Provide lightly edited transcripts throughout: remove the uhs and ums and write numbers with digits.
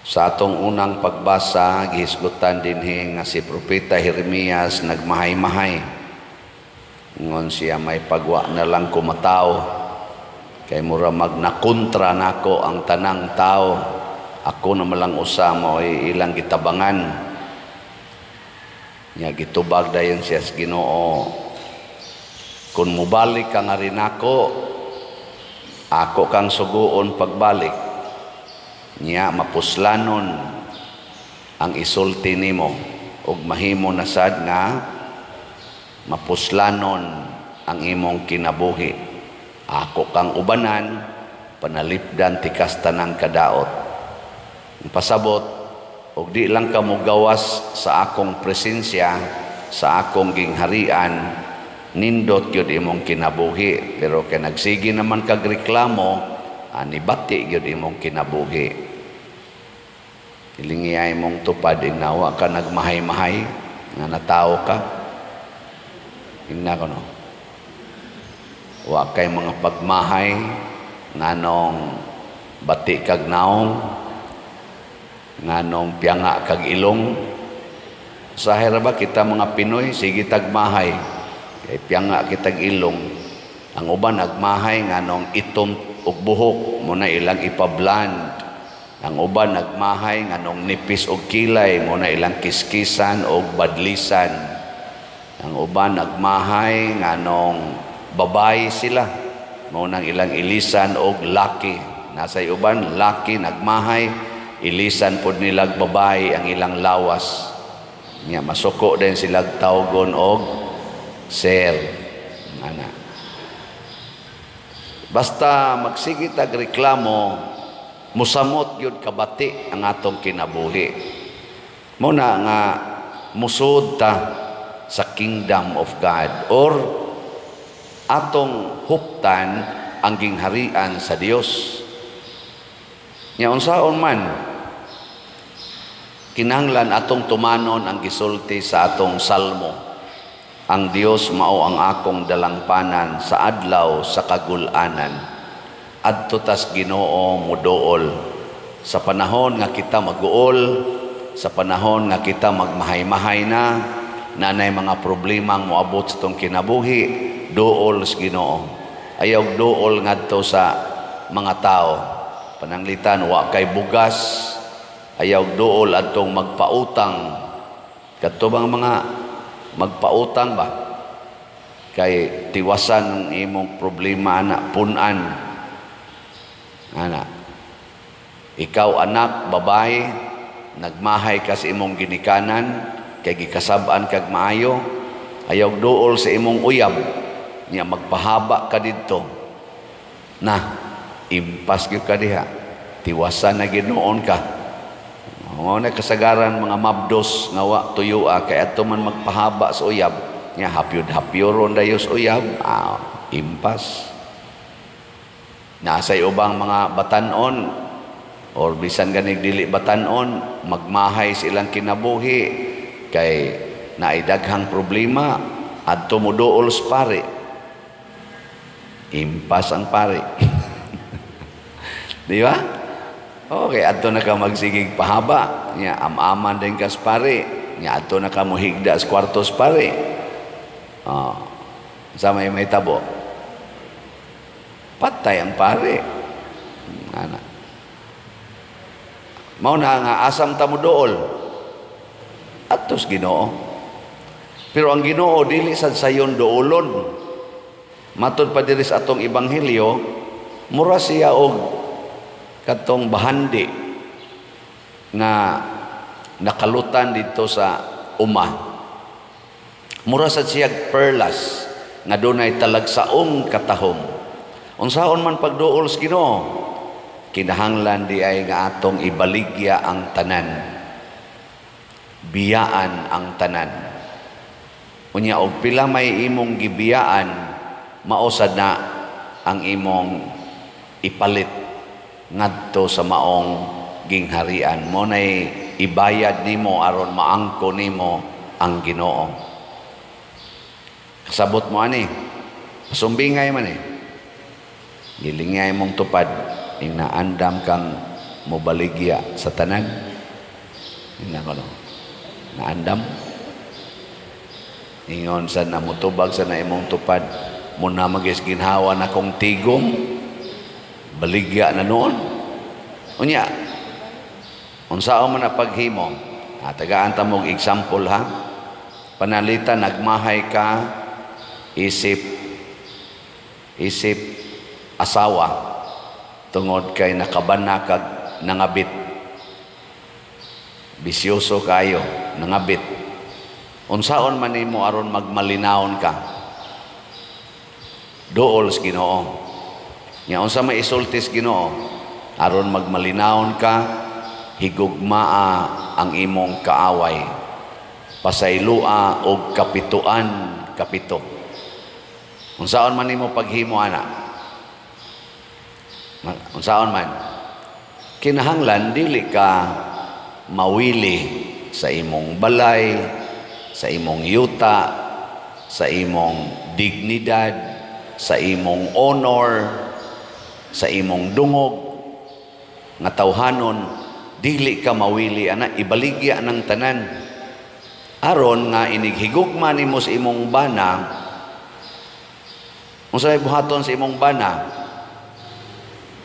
Sa atong unang pagbasa, gihisgutan dinhi nga si Propeta Jeremias nagmahay-mahay. Ingon siya, "May pagwa na lang ko matawo. Kay mura magnakontra nako ang tanang tao. Ako na malang usa mo ilang gitabangan." Nya gitubag dayon siya sa Ginoo, "Kung mubalik ka nga rin ako, ako kang suguon pagbalik. Nya mapuslanon ang isulti nimo ug mahimo na sad nga mapuslanon ang imong kinabuhi. Ako kang ubanan, panalipdan tikas tanang kadaot." Ang pasabot, og di lang ka mogawas sa akong presensya, sa akong gingharian, nindot gyud imong kinabuhi. Pero kay nagsige naman kag reklamo, ani bati gyud imong kinabuhi. Hilingiyay mong tupad, inawa ka nagmahay-mahay, nga natawo ka. Ingna ko, no? Wa kay mga pagmahay, nganong bati kag naong, nganong piyanga kag ilong. Usahay ra ba kita mga Pinoy, sige tagmahay. Kay piyanga kitag ilong. Ang uban nagmahay nganong itom og buhok, muna ilang ipa-blonde. Ang uban nagmahay nganong nipis og kilay, muna ilang kiskisan og badlisan. Ang uban nagmahay nganong babae sila, mao nang ilang ilisan og laki. Nasa uban laki nagmahay, ilisan pod nilag babae ang ilang lawas. Nya masuko din sila tawgon og sir. Ana. Basta magsige tag reklamo, musamot gyud kabati ang atong kinabuhi. Mo na nga musud ta sa kingdom of God or atong huptan ang gingharian sa Dios. Nya unsaon man, kinahanglan atong tumanon ang gisulti sa atong salmo. "Ang Dios mao ang akong dalangpanan sa adlaw sa kagul-anan. Adto tas Ginoo muduol." Sa panahon nga kita maguol, sa panahon nga kita magmahay-mahay na, nanay mga problemang moabot sa atong kinabuhi, duol sa Ginoo. Ayaw duol ngadto sa mga tao. Pananglitan wa kay bugas, ayaw duol adtong magpautang. Kadto bang mga magpautang ba? Kay tiwasan ang imong problema ana, punan. Ana. Ikaw anak, babae, nagmahay ka sa imong ginikanan, kay gikasab-an kag maayo, ayaw duol sa imong uyab, niya magpahaba ka didto. Na, impas gyud ka diha. Tiwasan na Ginoon ka. Mao na kasagaran mga mabdos nga wa tuyua kay adto man magpahaba sa uyab, nya hapyod-hapyoron dayo sa uyab, impas. Nasa ubang mga batanon or bisan ganig dili batanon, magmahay sa ilang kinabuhi kay naay daghang problema, adto mo duol sa pare. Impas ang pare. Di ba? Okay, adto na ka magsigig pahaba, nya am-aman din ka sa pare, nya adto na ka mohigda sa kwarto sa pare. Oh, sa may tabo. Patay ang pare. Ana. Mao na nga asam ta mo duol. Atos Ginoo. Pero ang Ginoo dili sad sayon duolon. Matod pa diri sa atong ebanghelyo, mura siya og katong bahandi nga nakalutan dito sa uma. Mura sad siya perlas nga dunay talagsaong katahom. Unsaon man pagduol sa Ginoo, kinahanglan di ay nga atong ibaligya ang tanan. Biyaan ang tanan. Unya og pila may imong gibiyaan, mausad na ang imong ipalit ngadto sa maong gingharian. Mo nay ibayad nimo aron maangko nimo ang Ginoo. Kasabot mo ani. Pasumbingay man eh. Gilingay mong tupad, ing naandam kang Mobaligya sa tanan. Ina ko, no? Naandam. Ingon sa na mutubag sa na imong tupad, muna magis ginhawa na kong tigom, baligya na noon. Unya, unsaon man na paghimo? Ah, tagaan ta mog example, ha. Panalita nagmahay ka isip isip asawa tungod kay nakabana kag nangabit. Bisyoso kayo, nangabit. Unsaon man nimo aron magmalinawon ka? Duol sa Ginoo. Nya unsa may isulti sa Ginoo? Aron magmalinawon ka, higugmaa ang imong kaaway. Pasaylua og kapituan kapito. Unsaon man nimo paghimo ana? Unsaon man? Kinahanglan dili ka mawili sa imong balay, sa imong yuta, sa imong dignidad, sa imong honor, sa imong dungog nga tawhanon, dili ka mawili ana, ibaligya ng tanan. Aron nga inighigugma nimo sa imong bana, unsa may buhaton sa imong bana,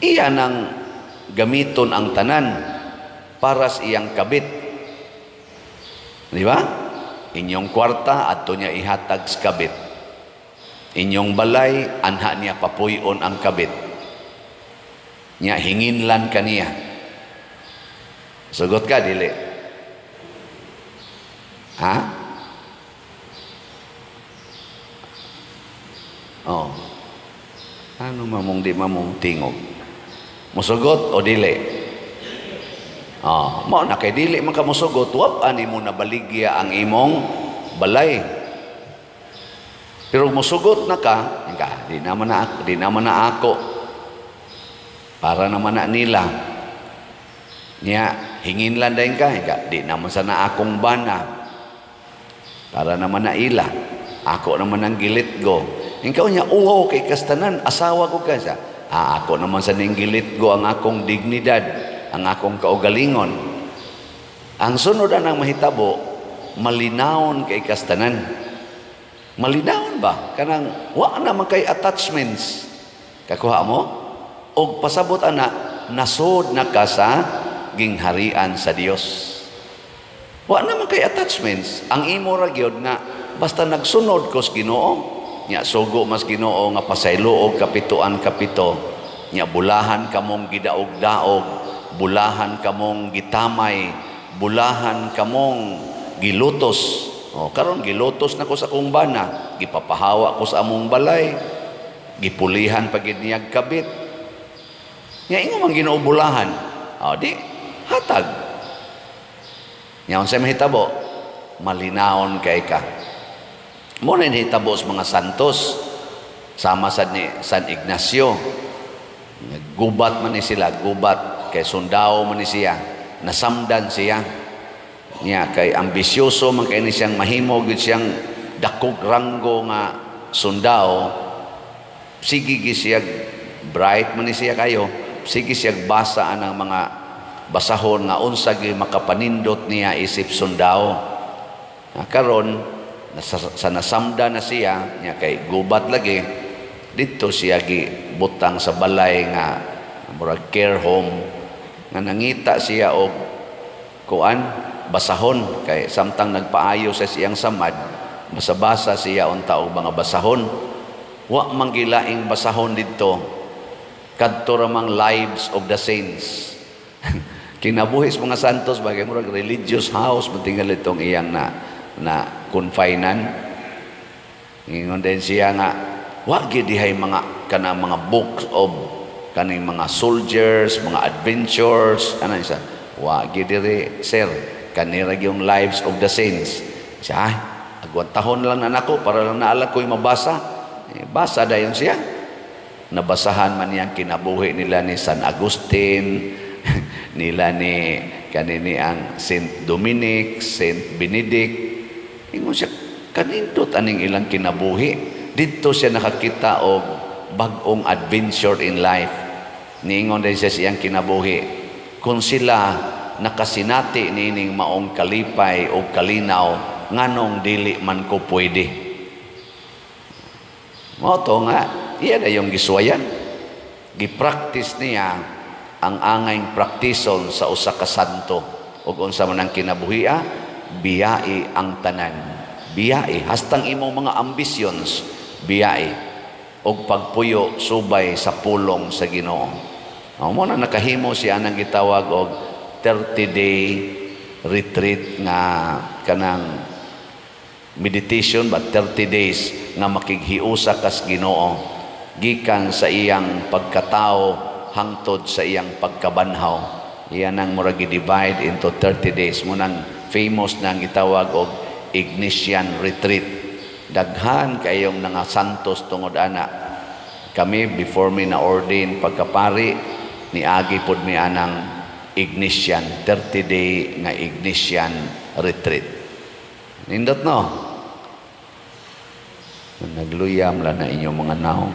iya nang gamiton ang tanan para sa iyang kabit. Di ba? Inyong kwarta, adto niya ihatag sa kabit. Inyong balay, anha niya papuy-on ang kabit. Nya hinginlan kaniya. Sugot ka, dili? Ha? Oh. Ano mamong di mamong tingog? Musugot o dili? Oh, mao na kay dili man ka musugot, wap ani mo nabaligya ang imong balay. Pero musugot na ka, ka, di naman na ako, di naman na ako. Para naman na nila. Nya hinginlan dayon ka, ka, di naman sana akong bana. Para naman na ila. Ako naman ang gilit go. Ikaw niya, uhaw kay kastanan, asawa ko ka siya. Ah, ako naman sa ning gilit go ang akong dignidad, ang akong kaugalingon. Ang sunod anang mahitabo, malinawon kay kastanan. Malinawon ba? Kanang wa naman kay attachments. Kakuha mo? Og pasabot ana, nasod na ka sa gingharian sa Dios. Wa naman kay attachments. Ang imo ra gyud nga basta nagsunod ko sa Ginoo, nya sugo mas Ginoo nga pasaylo og kapituan kapito, nya bulahan kamong gidaog-daog, bulahan kamong gitamay, bulahan kamong gilutos. O karon gilutos na ko sa akong bana, gipapahawa ko sa among balay, gipulihan pa gid niyag kabit. Nya ingon man Ginoo bulahan. O di hatag. Nya unsay mahitabo? Malinawon kay ka. Mo na nahitabo sa mga santos, sama sa ni San Ignacio. Gubat man ni sila, gubat kay sundao man ni siya, nasamdan siya. Nya kay ambisyoso man kay ni siyang mahimo gyud siyang dakog ranggo nga sundao. Sige gi siya, bright man ni siya kayo, sige siya basa anang mga basahon nga unsa gyud makapanindot niya isip sundao. Nga karon sa nasamda na siya, nya kay gubat lagi, didto siya gibutang sa balay nga murag care home, nga nangita siya og kuan basahon kay samtang nagpaayo sa siyang samad, basa-basa siya unta og mga basahon. Wa man gilaing basahon didto, kadto ra mang Lives of the Saints. Kinabuhi sa mga santos bagay murag religious house matingal itong iyang na confinan. Ingon din siya nga wa gyud dihay mga kana mga books of kaning mga soldiers, mga adventures, ana siya. Wa gyud diri, sir, kanira gyung Lives of the Saints. Siya, ay, agwan tahon lang na nako para lang naala ko'y mabasa. Eh, basa dayon siya. Nabasahan man niyang kinabuhi nila ni San Agustin, nila ni kanini ang Saint Dominic, Saint Benedict. Ingon siya, kanindot aning ilang kinabuhi. Didto siya nakakita og bag-ong adventure in life. Niingon din siya siyang kinabuhi. Kung sila nakasinati niining maong kalipay o kalinaw, nganong dili man ko pwede? Mao to nga iya na yung gisuwayan, gipractice niya ang angayng praktison sa usa ka santo. Ug unsa man ang kinabuhia, biyai ang tanan, biyai hastang imong mga ambitions, biyai og pagpuyo subay sa pulong sa Ginoo. Mao na nakahimo siya nang gitawag og 30-day retreat nga kanang meditation ba, 30 days nga makighiusa kas Ginoo gikan sa iyang pagkatao hangtod sa iyang pagkabanhaw. Iyan ang murag divide into 30 days mo nang famous nang gitawag og Ignatian retreat. Daghan kayong nga santos tungod ana. Kami, before mi na ordain pagkapari, niagi pod mi anang Ignatian 30 day nga Ignatian retreat. Nindot, no? Nagluyam lang na inyong mga naong.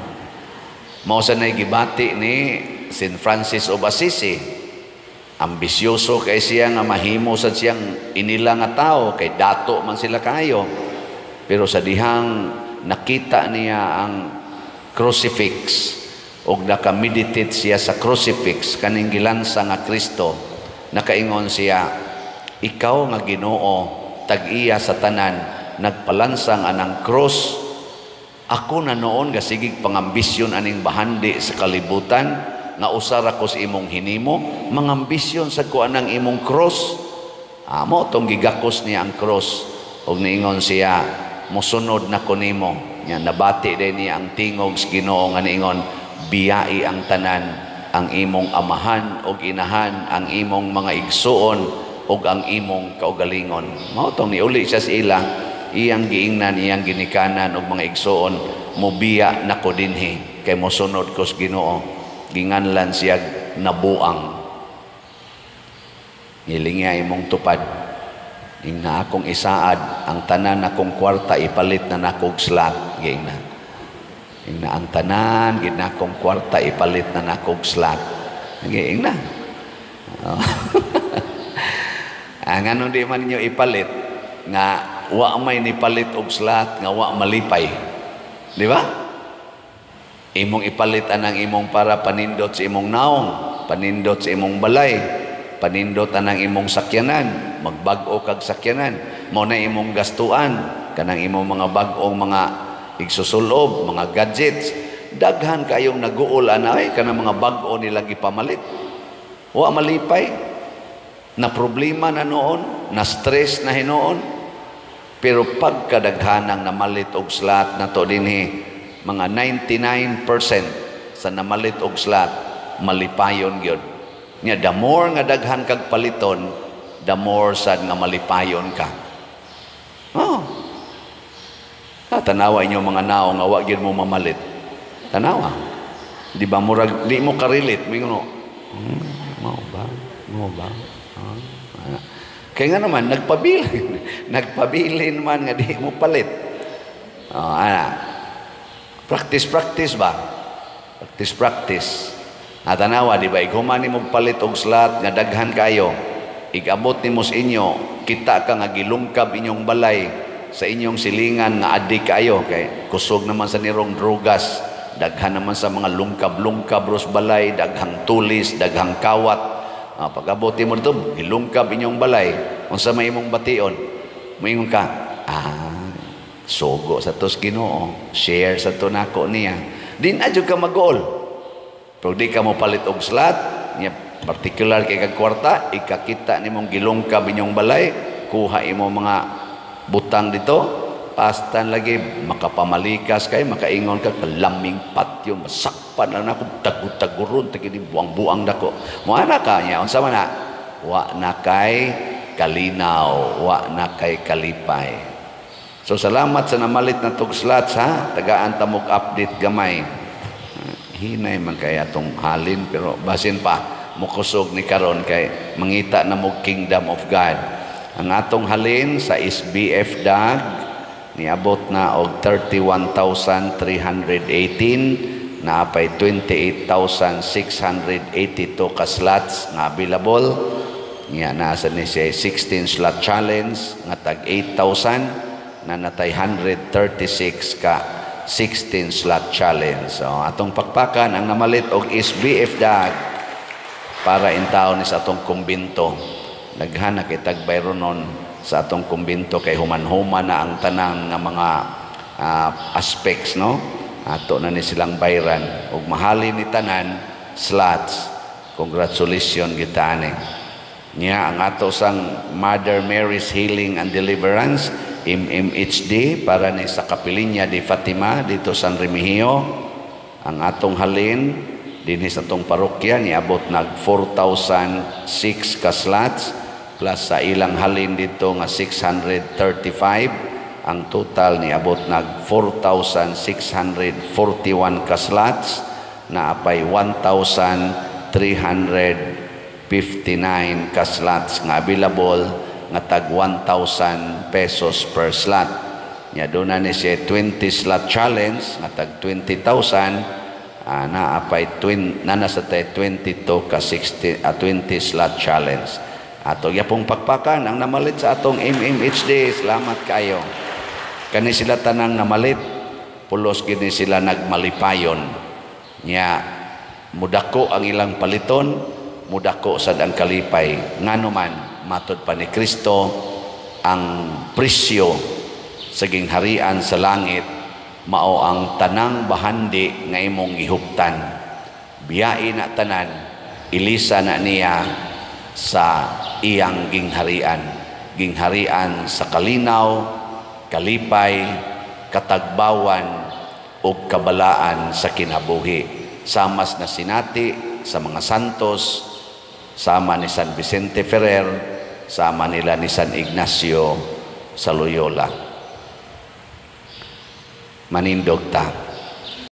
Mao sa nay gibati ni St. Francis of Assisi. Ambisyoso kay siya nga mahimo sad siyang inila nga tao kay dato man sila kayo. Pero sa dihang nakita niya ang crucifix og naka-meditate siya sa crucifix kaning gilansa nga Kristo, nakaingon siya, "Ikaw nga Ginoo, tag-iya sa tanan, nagpalansang anang cross. Ako na noon gasigig pangambisyon aning bahandi sa kalibutan nga usara ko sa imong hinimo, mangambisyon sa ko anang imong cross." Amo tong gigakos niya ang cross ug niingon siya, "Mosunod na ko nimo." Nya nabati din niya ang tingog sa Ginoo nga niingon, "Biyai ang tanan, ang imong amahan ug inahan, ang imong mga igsuon ug ang imong kaugalingon." Mao tong niuli siya sa ila, iyang giingnan iyang ginikanan ug mga igsuon, "Mobiya na ko dinhi kay mosunod ko sa Ginoo." Ginganlan siya nabuang. Hilingi imong tupad. Ingna, "Akong isaad ang tanan akong kwarta, ipalit na nakog slot." Giingna. Ingna, "Ang tanan gid nakong kwarta, ipalit na nakog slot." Giingna. Oh. Ang anong di man ninyo ipalit nga wa may nipalit og slot nga wa malipay. Di ba? Imong ipalit anang imong para panindot sa imong naong, panindot sa imong balay, panindot anang imong sakyanan, magbag-o kag sakyanan, mao na imong gastuan, kanang imong mga bag-ong mga igsusulob, mga gadgets. Daghan kayong naguol anay kanang mga bag-o nila gipamalit. Wa malipay. Na problema na noon, na stress na hinuon. Pero pagkadaghanang namalit og slot na to dinhi, mga 99% sa namalit og slot malipayon gyud. Nya the more nga daghan kag paliton, the more sad nga malipayon ka. Oh. Ah, tanawa inyo mga naong nga wa gyud mo mamalit. Tanawa. Di ba murag di mo ka-relate, mingon, "Mao ba? Mao ba?" Ah. Kaya nga naman nagpabilin, nagpabilin man nga di mo palit. Oh, ana. Practice, practice ba? Practice, practice. At tanawa, di ba, ighuman nimo palit og slot nga daghan kayo, igabot nimo sa inyo, kita ka nga gilungkab inyong balay sa inyong silingan nga adik kayo kay kusog naman sa nirong drugas, daghan naman sa mga lungkab-lungkab ros balay, daghang tulis, daghang kawat. Pag-abot mo dito, gilungkab inyong balay, unsa may imong bation? Moingon ka, "Ah, sugo sa tos Ginoo, share sa to nako niya." Di na jud ka mag-goal. Pero di ka mo palit og slot, niya particular kay kag kwarta, ikakita nimong gilungkab inyong balay, kuha imo mga butang dito, pastan lagi makapamalikas kay makaingon ka, "Kalaming patyo, masakpan lang nako, tagud-taguron tagi buang-buang dako." Mo ana ka niya, unsa man na? Wa na kay kalinaw, wa na kay kalipay. So salamat sa namalit na tog slots ha, tagaan ta mog update gamay. Hinay man kaya tong halin pero basin pa mukusog ni karon kay mangita na mo Kingdom of God. Ang atong halin sa SBF DAG niabot na og 31,318. Naapay 28,682 ka slots nga available. Nga nasa ni siya 16 slot challenge nga tag 8,000 na natay 136 ka 16 slot challenge. So, atong pakpakan ang namalit og SBF Dag para intaon ni sa atong kumbinto. Daghan na kay tagbayronon sa atong kumbinto kay human-human na ang tanang nga mga aspects, no? Ato na ni silang bayran ug mahali ni tanan slots. Congratulations gitani. Niya ang ato sang Mother Mary's Healing and Deliverance, MMHD, para ni sa Kapilinya di Fatima dito San Remigio. Ang atong halin dinhi sa atong parokya niabot nag 4,006 ka slots plus sa ilang halin dito nga 635. Ang total niabot nag 4,641 ka slots na apay 1,359 ka slots nga available nga tag 1,000 pesos per slot. Nya doon na ni siya 20 slot challenge nga tag 20,000, na apay twin, na nasa tay 22 ka 60, 20 slot challenge. Ato yapong pakpakan ang namalit sa atong MMHD. Salamat kayo. Kani sila tanang namalit, pulos gini sila nagmalipayon. Nya mudako ang ilang paliton, mudako sad ang kalipay. Ngano man, matod pa ni Kristo, ang presyo sa gingharian sa langit mao ang tanang bahandi nga imong gihuptan. Biyai na tanan, ilisa na niya sa iyang gingharian. Gingharian sa kalinaw, kalipay, katagbawan ug kabalaan sa kinabuhi. Samas na sinati sa mga santos, sama ni San Vicente Ferrer, sama nila ni San Ignacio sa Loyola. Manindog ta.